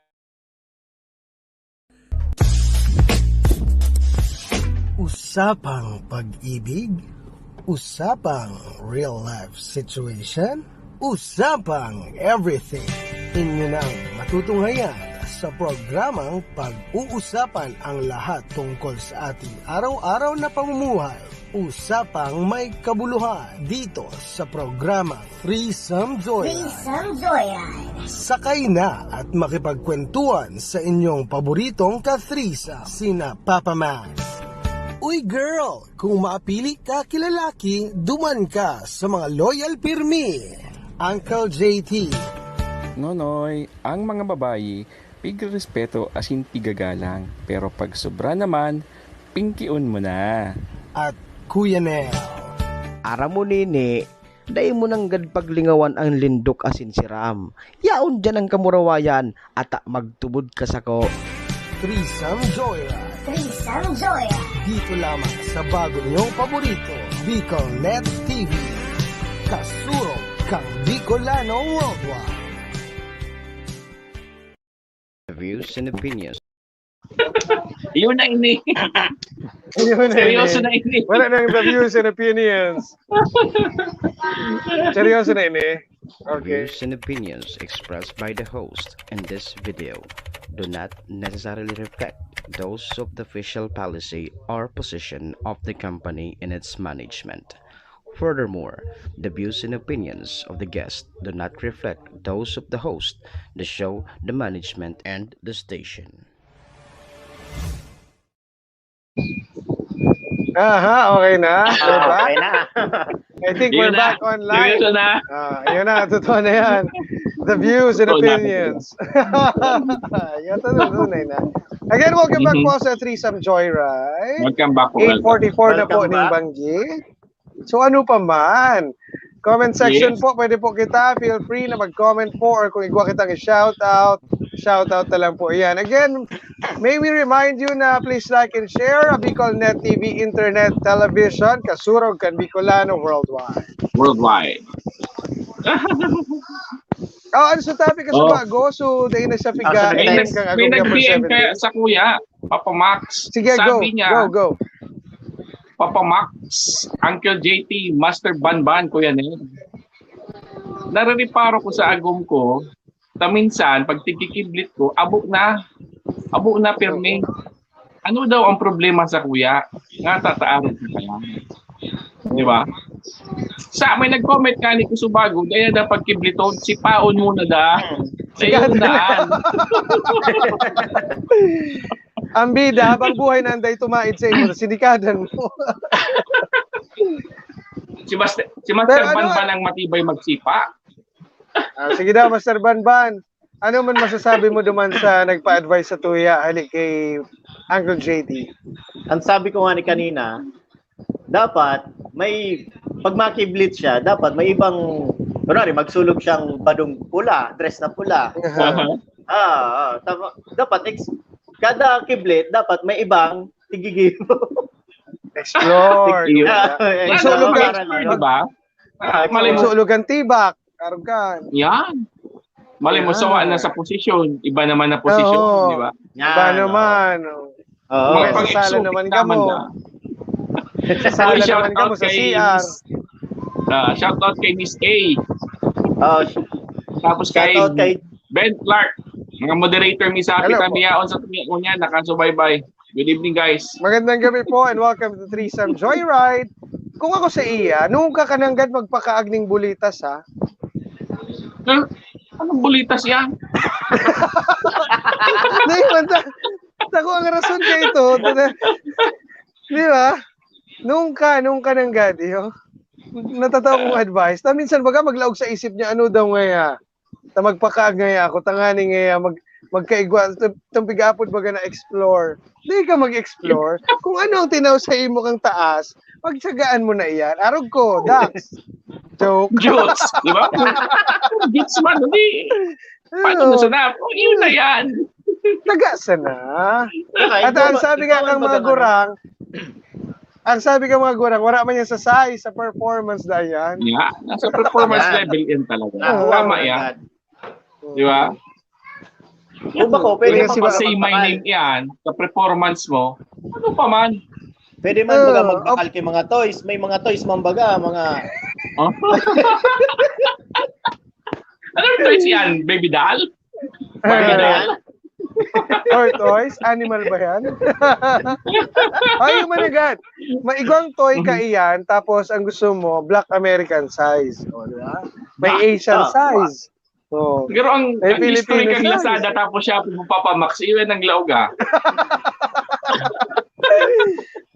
Usapang pag-ibig, usapang real life situation, usapang everything. Inyo nang matutunghayan sa programang pag-uusapan ang lahat tungkol sa ating araw-araw na pamumuhay. Usapang may kabuluhan dito sa programa Threesome Joyride. Threesome Joyride. Sakay na at makipagkwentuhan sa inyong paboritong ka-threesome, sina Papa Max. Uy girl, kung maapili ka ki lalaki, duman ka sa mga loyal pirmi. Uncle J T. Nonoy, ang mga babayi, pigrespeto asin pigagalang, pero pag sobra naman, pingkion mo na. At Kuya Nel. Aram mo nini, dai mo nanggad paglingawan ang lindok asin siram. Yaon diyan ang kamurawayan, ata magtubod ka sako. Threesome Joyride. Threesome Joyride. Dito lamang sa bago niyong paborito, Bicol Net T V. Kasurog kan Bicolano Worldwide. The views and opinions. Yun na ini. Yun na Seryoso ini. na ini. Wala nang the views and opinions. Seryoso na ini. The Okay. views and opinions expressed by the host in this video do not necessarily reflect those of the official policy or position of the company and its management. Furthermore, the views and opinions of the guest do not reflect those of the host, the show, the management, and the station. Aha, okay na. We're Ah, back. okay na. I think Yun we're na. Back online. Seryoso na. Ah, yun na, totoo na yan. The views and Totoo na. Opinions. Yan, totoo na yun, ah. Again, welcome back Mhm. Po sa Threesome Joyride. Welcome back po. eight forty-four na po Welcome ning back. Banggi. So ano pa man? Comment section Yes. Po, pwede po kita, feel free na mag-comment po or kung igwa kitang i-shoutout, shoutout na lang po yan. Again, may we remind you na please like and share ang Bicol Net T V Internet Television, kasurog kan Bicolano Worldwide. Worldwide. Oh, ano sa topic ka sa Oh. Bago? So, dahil na sa Ah, piga, sa May, Next. nag, hanggang may agonia for nag-D M seven kaya days. Sa Kuya, Papa Max. Sige, go, Sabi niya, go, go. Papa Max, Uncle J T, Master Banban, Kuya Ned. Narireparo ko sa agom ko, ta minsan, pag tigkikiblit ko, abo na. Abo na, pirmi. Ano daw ang problema sa kuya? Nga tataarog na kaya. Di ba? Sa, may nag-comment nga ni Kusubago, kaya dapat kibliton, sipaon muna da. Sa iyo Sigado na. Unaan. Ang bida, habang buhay na anday tumaid sa imo, sinikadan mo. Si Master, si Master Pero ano, Banban ang matibay magsipa. Ah, sige daw, Master Banban. Ano man masasabi mo duman sa nagpa-advise sa tuya, hali kay Uncle J T? Ang sabi ko nga ni kanina, dapat may, pag makiblit siya, dapat may ibang, kunwari, magsulog siyang badong pula, dress na pula. Aha. Ah, ah, tama. Dapat, ex- kada kiblit, dapat may ibang tigigil. Explore. Sige. Diba? Ah, Mas Explore. mag-explore, di ba? Ah, Malay mo, Explore. Sulog kan tibak. Arog kan. Yan. Malay mo, Yan. sawa na sa posisyon. Iba naman na posisyon, Oo. di ba? Yan, Iba oh. Naman. Oh. Oo. Mga May pang-exotic sasala naman naman kamo. na. Sasala Uy, shout naman out kamo sa kay C R. Ah, shout out kay Miss A. Oh, Tapos kay, shout out kay Ben Clark. Mga moderator, may sabi Hello kami yaon sa tumiyak ko niya, nakasubaybay. Good evening, guys. Magandang gabi po and welcome to Threesome Joyride. Kung ako sa iya, nung ka kananggad magpakaagning bulitas, ha? Huh? Anong bulitas yan? Di man ta, tako ang rason ka ito. Di ba? Nung ka, nung ka nanggad, iyo. Natataw kong advice. Ta minsan baga maglaog sa isip niya, ano daw ngaya? Ta magpakaag ngaya ako, tangani ngaya, mag, magkaigwa, itong pigapod baga na explore. Di ka mag-explore. Kung ano ang tinaw sa imo kang taas, pagsagaan mo na iyan. Arog ko, Dax. Joke. Diyos, di ba? Gets man, hindi. Paano mo sana? Oh, yun na yan. Taga sana. Saka, At ikaw ang ba- sabi ikaw nga ang ng mga baga- gurang, ang sabi ng mga gurang, wala man yan sa size, sa performance na yan. Yeah, nasa performance Yan. Level yan talaga. Nakuha Tama mo yan. agad. Di ba? Kung ba ko, pwede Kaya pa si Pag Ba- say my magbakal. Name yan, sa performance mo, ano pa man? Pwede man Oo, baga magbakal kay mga toys. May mga toys man baga, mga Oh? Ano yung toys yan? Baby doll? Barbie doll? Or toys? Animal ba yan? Ay, yung managat. Maigwang toy ka iyan, tapos ang gusto mo, black American size. O, di ba? May Ba- Asian Ah, size. Oh. Pero ang, May ang history Filipino kang size. Lazada tapos Shopee mo, Papa Max, iyon ang laog ah.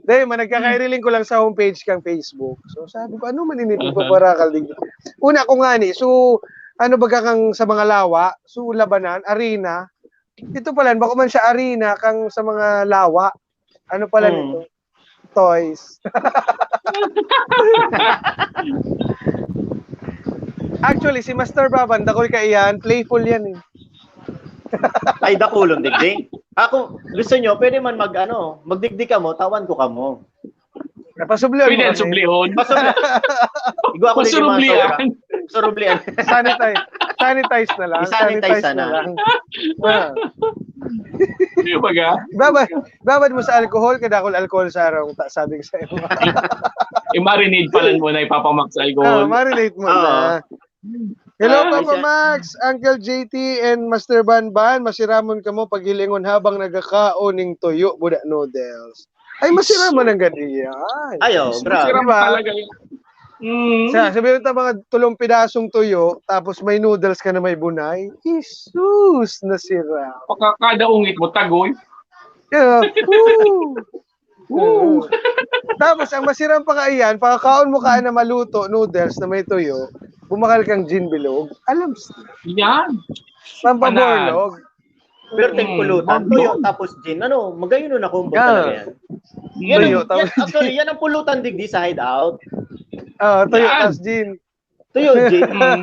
Dahil man, nagkakairiling ko lang sa homepage kang Facebook. So sabi ko, ano man ini pagpaparakal din? Una ko nga ni, so ano ba kang sa mga lawa? So labanan, arena. Ito pala, bako man siya arena kang sa mga lawa. Ano pala Hmm. nito? Toys. Actually, si Master Baban, dakul ka iyan, playful yan eh. Ay, dakulon, digdi. Ako, gusto nyo, pwede man mag, ano, magdigdi kamo, tawan ko kamo. Napasublihan Pwede mo ang kami. sublihon. Pasublihan. Igo ako din yung mga Pasublihan. sobra. Sublihan. Sanitize. Sanitize na lang. I-sanitize Sanitize sana. na lang. Ah. Di ba ga? Babad, babad mo sa alcohol, kadakol alcohol sa araw, ta, sabi ko sa iyo. I-marinate pa lang muna, ipapamax sa Ah, alcohol. marinate mo Oo. na. Hello, Ah, Papa siya- Max, Uncle J T, and Master Banban. Masiramon kamo paghilingon habang nagkakaon ning tuyo, buda noodles. Ay, masiramon ang gadi yan. Ayo, Mas grabe. Siram ba? Talaga yan. Mm. Sa, sabihin ta mga tulong pidasong tuyo, tapos may noodles ka na may bunay. Jesus, nasira. Pagkakada ungit mo, tagoy. Yeah. Woo! Woo! Tapos, ang masiram pa ka iyan, pagkakaon mo ka na maluto, noodles na may tuyo, bumakal kang gin bilog. Alam, Yan. pampaborlog. Pero ting Mm, pulutan, bagyo. Tuyo, tapos gin. Ano, magayon na combo Yeah. talaga yan. Yan, Tuyo, ang, tapos yan, actually, yan ang pulutan digdi sa hideout. Ah, tuyo, Yan. tapos gin. Tuyo, gin. Mm.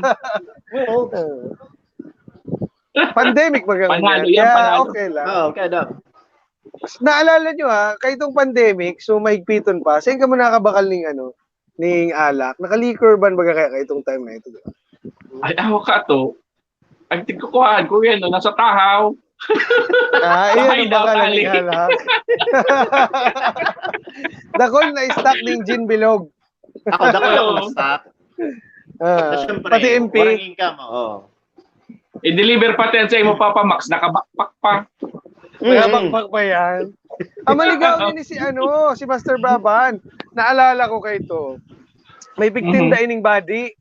Oo. Ah. Pandemic ba ganun Panalo yan? yan, Kaya panalo. Okay lang. Oo, kaya daw. Naalala nyo ha, kay itong pandemic, so mahigpiton pa, saan ka mo nakabakal ning ano, ning alak? Naka-liquor ban baga kaya kay itong time na ito, di ba? Ay, ako ka to. Ang tigkukuhaan ko yan, no? Nasa tahaw. Ah, Sa iyan ang hideout, bakal ali. Ning alak. Dakol na stock ning gin bilog. Ako, dakol ako Oo. ng stock. Ah, Siyempre, pati M P. Walang income, oo. I-deliver pati yan sa imo, Papa Max, naka-backpack pa. Naka-backpack pa yan. Ang maligaw ni si ano, si Master Baban. Naalala ko kay ito. May pigtinda ining body.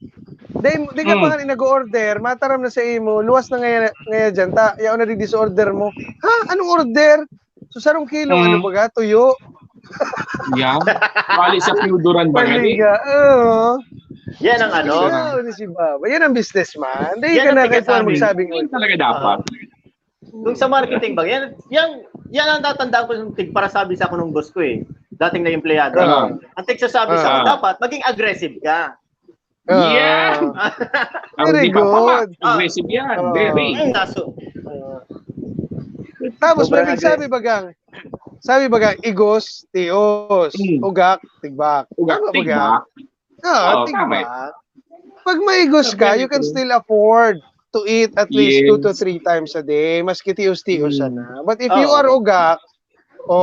Di, di ka Mm. pa nga nag-order, mataram na sa imo, luwas na ngaya, ngaya dyan, ta, yaon na digdi sa order mo. Ha? Anong order? So, sarong kilo, Mm. ano baga? Tuyo. Yan. Bali sa Piuduran ba nga, eh? Paliga. Oo. Yan ang ano. Maligaw ni si Baba. Yan ang businessman. Hindi Yan ka ang na taga kay sa amin. magsabing Yan talaga dapat. Kung sa marketing ba, yan, yan, yan ang tatandaan ko yung tigparasabi sa ako ng boss ko eh. Dating na empleyado. Ah. Ang tigsasabi sa Ah. akin, dapat maging aggressive ka. Ah. Yeah. Ang Very di pa, Papa Max, good. aggressive yan. Ah. Very. Yung naso. Tapos may Sobrang nagsabi bagang, sabi bagang, igos, tios, Mm. ugak, tigbak. Ugak, Tama ba tigbak. Ah, Oo, tigbak. tama. Pag maigos ka, Very you can true. still afford to eat at least two to Yes. three times a day, maski tios-tios Mm. na. But if you Oo. are ugak, o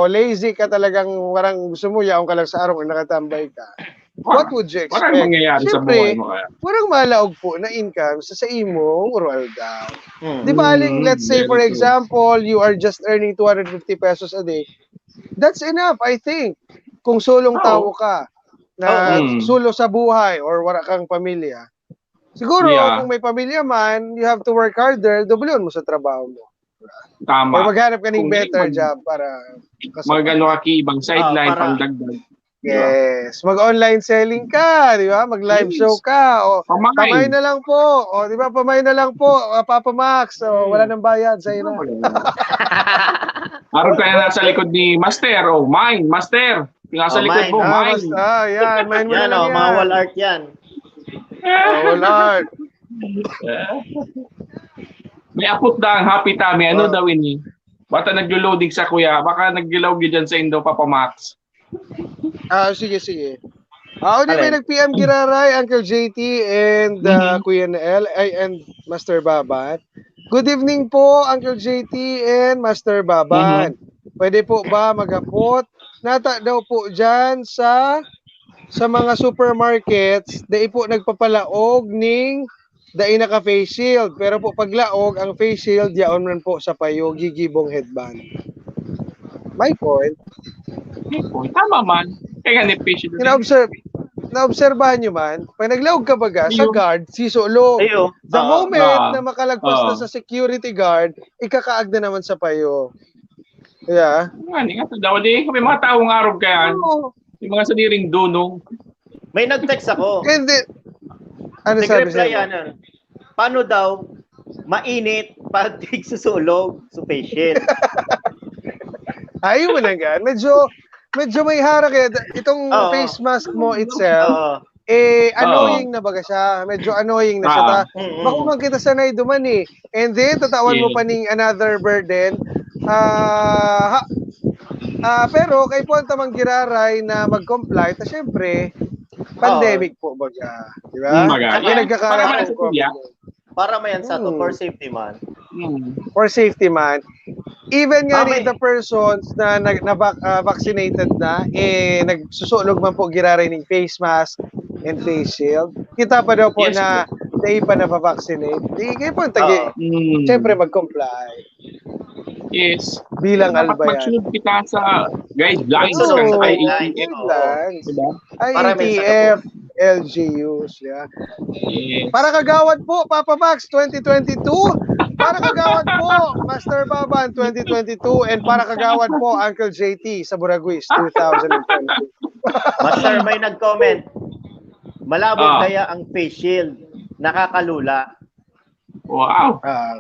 lazy ka talagang, parang gusto mo, yaon ka lang sa arong, nakatambay ka. What would you expect? Parang mangyayari sa Siyempre, buhay mo kaya. Parang malaog po na income sa, sa imo, Roald Dahl. Hmm. Di ba, aling, Mm, let's say, very for true. example, you are just earning two hundred fifty pesos a day. That's enough, I think. Kung sulong Oo. tawo ka, na Oo. sulo sa buhay or wala kang pamilya. Siguro, Yeah. kung may pamilya man, you have to work harder, doblehon mo sa trabaho mo. Tama. Or maghanap ka ng Kung better mag- job para Mag-ano ka, Ki, ibang sideline, Ah, para- pangdagdag. Yes. Mag-online selling ka, di ba? Mag-live Yes. show ka. O, Pamain. Pamain na lang po. O, di ba? Pamain na lang po. Ah, Papa Max. O, Hmm. Wala nang bayad sa ina. Araw ka na nasa likod ni Master. Oh, mine, Master. Yung nasa Oh, likod mine. mo, Ah, mine. basta. Yan. Mine mo na Yan lang o, yan. mga wall art yan. Oh, wall art. May apot na ang happy tummy. Ano Ah. daw ini? Bata naglo-loading sa kuya. Baka naglo-loading dyan sa Indo, Papa Max. Ah, sige, sige. Ah, o di, may Alin? nag-P M giraray, Uncle J T and uh, Mhm. Kuya Nel, ay, and Master Baban. Good evening po, Uncle J T and Master Baban. Pwede po ba magapot? Nata daw po dyan sa sa mga supermarkets, dai po nagpapalaog ning dai naka face shield. Pero po paglaog, ang face shield, yaon man po sa payo, gigibong headband. My point. May point. Tama man. Kaya nga ni face shield. Kinaobserve, naobserbahan nyo man, pag naglaog ka baga, sa Ayun. guard, sisulo. Ayo. The Oo. moment Ah. na makalagpas na Ah. sa security guard, ikakaag na naman sa payo. Yeah. Nga, ni nga daw, di, may mga taong arog kaya. Oo. Yung mga sadiring dunong. May nag-text ako. And then, ano sabi Nag-reply sa'yo? yan. Paano daw mainit pag tigsusulog sa face shield? Ayaw mo na nga. Medyo, medyo may harang eh. Itong Oo. face mask mo itself, Oo. eh, Oo. annoying na baga siya. Medyo annoying na siya. Ah. Ta, Mm-mm. bako man kita sanay duman eh. And then, tatawan mo Yes. pa ning another burden. Ah, ha, Ah, pero kaipuhan ta man giraray na mag-comply, ta syempre, pandemic po baga, di ba? Kumbaga, Kaya yan. nagkakalat Para ang sa kuya. COVID. Para may ansa to, Hmm. for safety man. Hmm. For safety man. Even nga Tama ni eh. The persons na nag na vac- ah, vaccinated na, eh, nagsusulog man po giraray ning face mask and face shield. Kita pa daw po Yes, na dai pa nabavaccinate. Di kayo po, tagi, Oo. Hmm. syempre mag-comply Yes. bilang Dapat Albayan. Mag-shield kita sa guidelines Oo, ng I A T F. guidelines. Guidelines. Diba? Para may I A T F, L G Us, yeah. Yes. Para kagawad po, Papa Max, twenty twenty-two. Para kagawad po, Master Baban, twenty twenty-two. And para kagawad po, Uncle J T, sa Buraguis, two thousand twenty. Master, may nag-comment. Malabo Ah. kaya ang face shield. Nakakalula. Wow. Ah,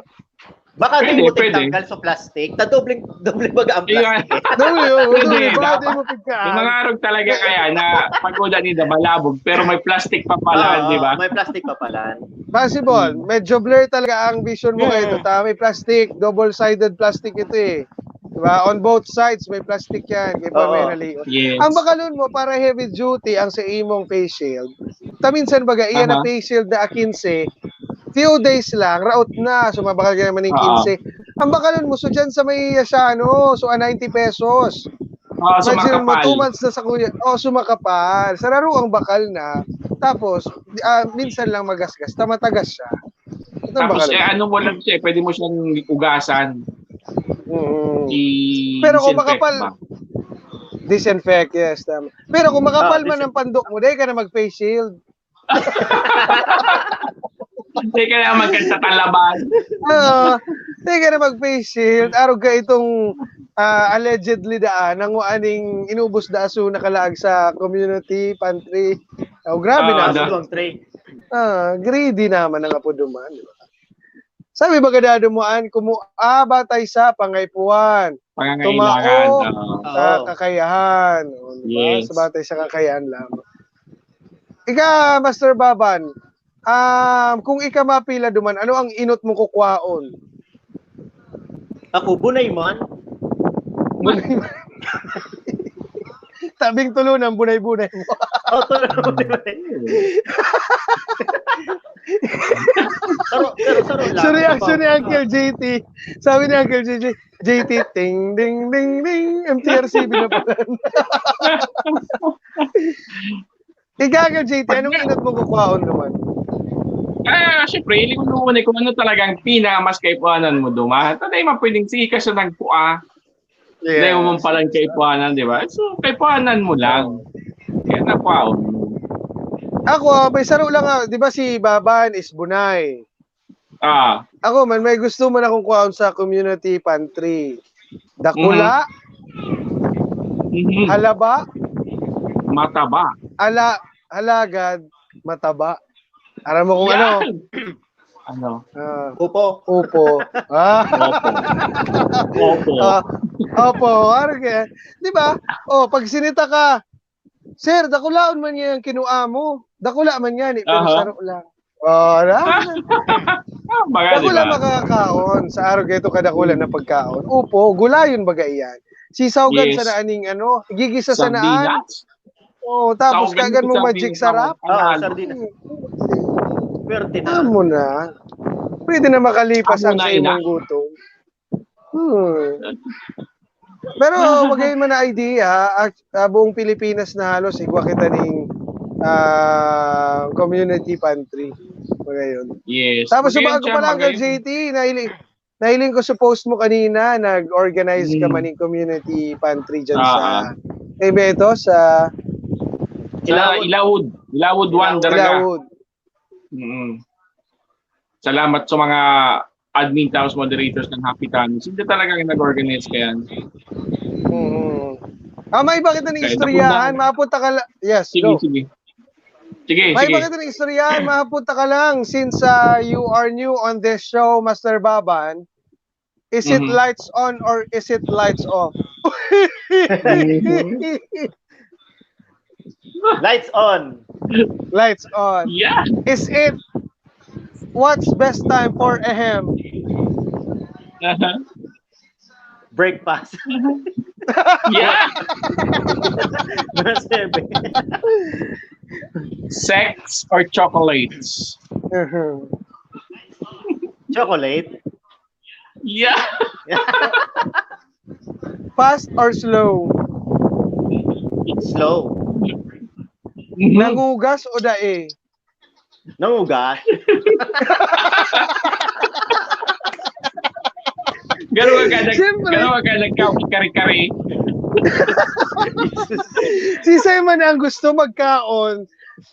Baka Pwede, di mo pwede. tanggal sa plastic. Ta dobleng, dobleng baga ang Ayun. plastic. Dali, oh, Pwede, dali, baka dapat. di mo pigkaan. Yung mga arog talaga kaya na pag-uda nila malabog pero may plastic pa pala, Oo, di ba? May plastic pa pala. Possible. Medyo blur talaga ang vision mo Yeah. kayo. Ito, ta, may plastic. Double-sided plastic ito eh. Diba? On both sides, may plastic yan. Kaya pa may Oo. naliot. Yes. Ang bakalon mo para heavy duty ang sa imong face shield. Ta minsan baga, iyan na Aha. face shield na a quince, few days lang, raot na. So, mabakal ka naman ng Oo. quince. Ang bakalon mo, so dyan sa may Asiano, so a ninety pesos. Oo, so Imagine mo, makapal. Two months na sa kuya. Oh, so makapal. Sararo ang bakal na. Tapos, ah, minsan lang magasgas. Ta matagas siya. Ito ang Tapos, bakalon. Eh, ano mo lang siya, eh, pwede mo siyang ugasan. Mm. I- Pero kung disinfect makapal, ba? Disinfect, yes. Tama. Pero kung makapal Ah, man disin- ang pandok mo, dahil ka na mag-face shield. Hindi ka na magkanta talaban. Oo. Dahil ka na mag-face shield. Arog ka itong ah, allegedly daan, ang aning inubos da aso nakalaag sa community pantry. Oh, grabe Ah, na. da- Ang tray. Ah, greedy naman ang apo duman, di ba? Sabi, maganda dumaan, kumu-, ah, batay sa pangaipuhan. Pangangailangan. Tumao. Oo. Sa Oo. kakayahan. O, di ba? Yes. Sa batay sa kakayahan lamang. Ika, Master Baban, um, kung ika mapila duman, ano ang inot mo kukwaon? Ako, bunay man. Tabing tulo ng bunay-bunay mo. Oh, tulo na bunay. Pero, pero, saro lang. So, reaction ni Uncle J T. Sabi ni Uncle J T, "J T, ting, ding, ding, ding, M T R C B na pala." Ikaw, Uncle J T, anong inot mo kukwaon naman? Ah, syempre, hiling mo muna kung ano talagang pinakamas kaipuanan mo duman. Tatay, mapwedeng sige ka siya nagpua. Yes. Dahil mo palang kaipuanan, di ba? So, kaipuanan mo lang. Kaya nakuhaon mo. Ako, ah, may saro lang, ah, di ba si Baban is bunay? Ah. Ako man, may gusto man akong kuhaon sa community pantry. Dakula, Mhm. halaba, Mataba. ala, halagad, mataba. Aram mo kung ano? Ano? Ah, Upo. upo. Ah. Opo. Opo. Ah, opo. Ano kaya? Di ba? Oh, pag sinita ka, "Sir, dakulaon man niya yung kinuha mo." Dakula man yan eh, pero Aha. Saro lang. Oh, na? Ah, baga, di Dakula ba? Makakakaon sa araw kaya ito kadakula na pagkaon. Upo, gulayon baga iyan. Sisawgan Yes. Sa naaning ano, igigisa sa naan. Sardinas. Oh, tapos Sawgan kagan mo mo sa magic sardinas, sarap. Ah, Mahal. Sardinas. Swerte na. Amo na. Pwede na makalipas Amo ang na, sa ina. imong gutom. Hmm. Pero magay man na idea, ah, ah, buong Pilipinas na halos igwa kita ning ah, community pantry. Ngayon. Yes. Tapos Magayon bago siya, pa lang kay magayon. J T, nahiling, nahiling ko sa post mo kanina, nag-organize ka Mm. man ng community pantry dyan Ah, sa, ah. kay Beto, sa Sa Ilawod. Ilawod one, Daraga. Ilawod. Mm. Salamat sa mga admin, tapos moderators ng Happy Tano. Sila talaga ang nag-organize kaya. Mm. Ah, may iba kita ng Kaya istoryahan. naku, Mapunta ka lang. Yes, Sige, go. Sige. Sige, May sige. Iba kita ng istoryahan. Mapunta ka lang since ah, you are new on this show, Master Baban. Is it Mhm. lights on or is it lights off? Mhm. Lights on. Lights on. Yeah. Is it what's best time for ahem? Aha. Breakfast. Yeah! Mga seven. Sex or chocolates? Mhm. Chocolate. Yeah! Fast or slow? Slow. Mhm. Nangugas o dae? Nangugas. Gano'n ka nag- Siyempre. Gano'n ka nagka- kare-kare? Si Simon ang gusto magkaon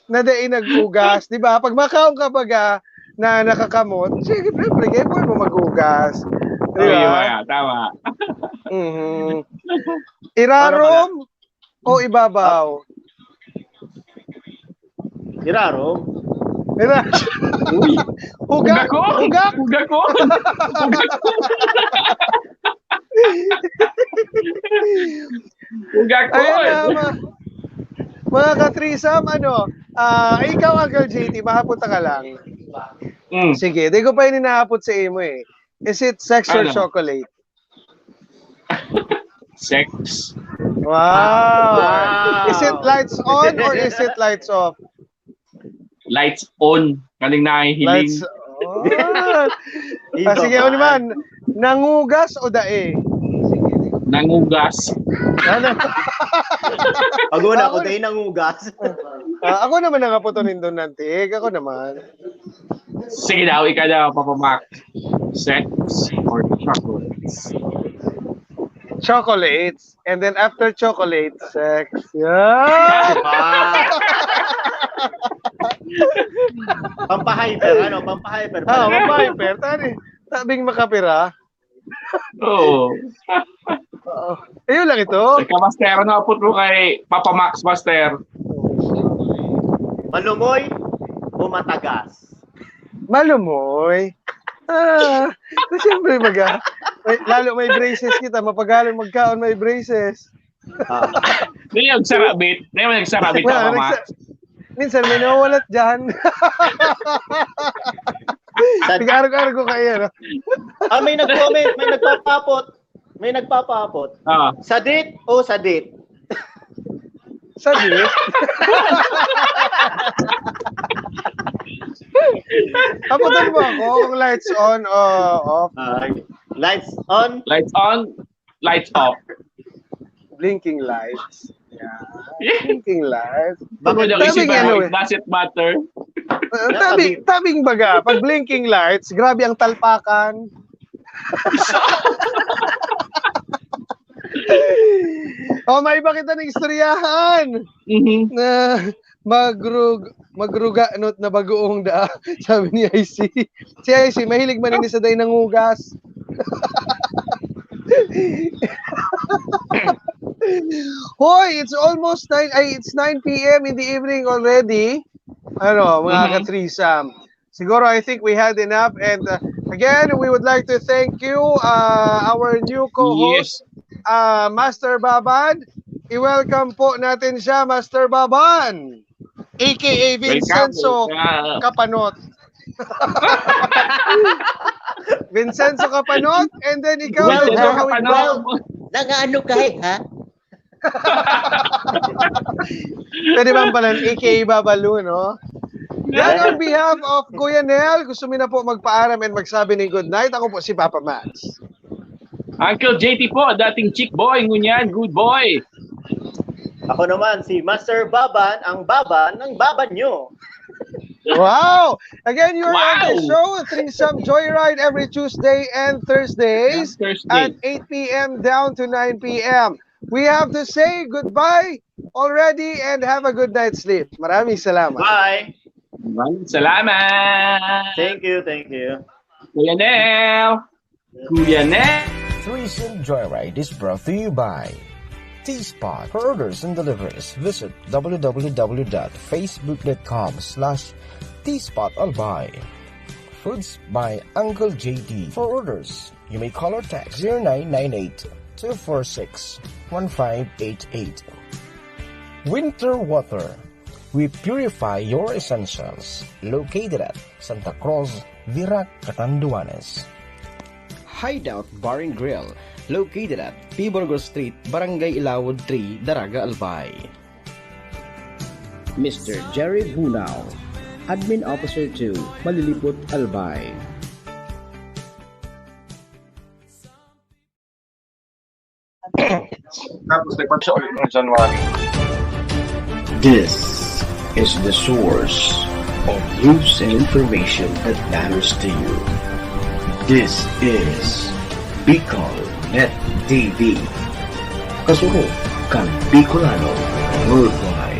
na dai nag-ugas, di ba? Pag makaon ka baga na nakakamot, sige, siyempre, kaya pwede mo mag-ugas. Di Oh, ba? Yun, tama. Mhm. Irarom o ibabaw? Irarom. Ira- Uy, Hugak! Hugak! Hugak! Hugak ko! Hugak ko! Hugak ko! Ayan na, mga, mga ka-threesome, ano, ah, ikaw, Uncle J T, mahapon ta ka lang. Mm. Sige, di ko pa ininahapot sa imo eh. Is it sex or Ano? Chocolate? Sex. Wow! Wow! Is it lights on or is it lights off? Lights on. Kaning nahihiling. Lights on. Ah, sige, ano man? Nangugas o dae? Nangugas. Ano? Pag una ko, dahil nangugas. Ah, ako naman ang aputon nindon nantig. Ako naman. Sige daw, ikaw daw, Papa Mac. Sex or chocolates? Chocolates. And then after chocolate, sex. Yeah! Wow. Pampahyper, ano? Pampahyper. Ah, mapahyper. Tani, tabing makapira. Oo. Oo. Ayun lang ito. Ikaw, Master, ano apot mo kay Papa Max, Master? Malumoy o matagas? Malumoy. Ah, na siyempre baga. May, lalo may braces kita, mapagalon magkaon may braces. Ah. Di yung sarabit. Di yung nagsarabit, Wala, Papa Max. nagsa- Minsan may nawawalat dyan. Sa- Nag-arog-arog ko kayo, no? Ah, may nag-comment, may nagpapapot. May nagpapapot. Ah. Sadit o sadit? Sabi? Aputan mo ako kung lights on o off. Ah, lights on. Lights on, lights off. Blinking lights. Yeah. Blinking lights. Baka daw Sabi isip nga, mo, ano eh. it doesn't matter. Uh, tabi, tabing baga, pag blinking lights, grabe ang talpakan. Oh, may iba kita ng istoryahan Mhm. na magrug magruga not na bagoong da, sabi ni I C. Si I C, mahilig man ini sa day ng hugas. Hoy, it's almost nine, ay, it's nine p m in the evening already. Ano, mga Mhm. ka-threesome. Siguro, I think we had enough. And uh, again, we would like to thank you, uh, our new co-host, uh, Master Baban. I-welcome po natin siya, Master Baban. A K A Vincenzo Welcome. Kapanot. Vincenzo Kapanot, and then ikaw, Vincenzo Vincenzo Kapanot. Nang ano ka eh, ha? Pwede bang pala A K A Babalu, no? Yan, on behalf of Kuya Nel, gusto mi na po magpaaram and magsabi ng good night. Ako po si Papa Max. Uncle J T po, dating chick boy, ngunyan, good boy. Ako naman, si Master Baban, ang baban ng baban nyo. Wow! Again, you're on the Wow! show, Threesome Joyride, every Tuesday and Thursdays Thursday. at eight p m down to nine p m. We have to say goodbye already and have a good night's sleep. Maraming salamat. Bye! Maraming salamat. Thank you, thank you. Kuya Nel. Kuya Nel. Threesome Joyride is brought to you by T-Spot. For orders and deliveries, visit w w w dot facebook dot com slash t spot albay. Foods by Uncle J T. For orders, you may call or text zero nine nine eight, two four six, one five eight eight. Winter Water. We purify your essentials. Located at Santa Cruz, Virac, Catanduanes. Hideout Bar and Grill, Located at P. Burgos Street, Barangay Ilawod three, Daraga, Albay. Mister Jerry Bunao, Admin Officer two, Malilipot, Albay. Tapos nagpag-show ulit ng January. This is the source of news and information that matters to you. This is Bicol Net T V. Kasurog kan Bicolano Worldwide.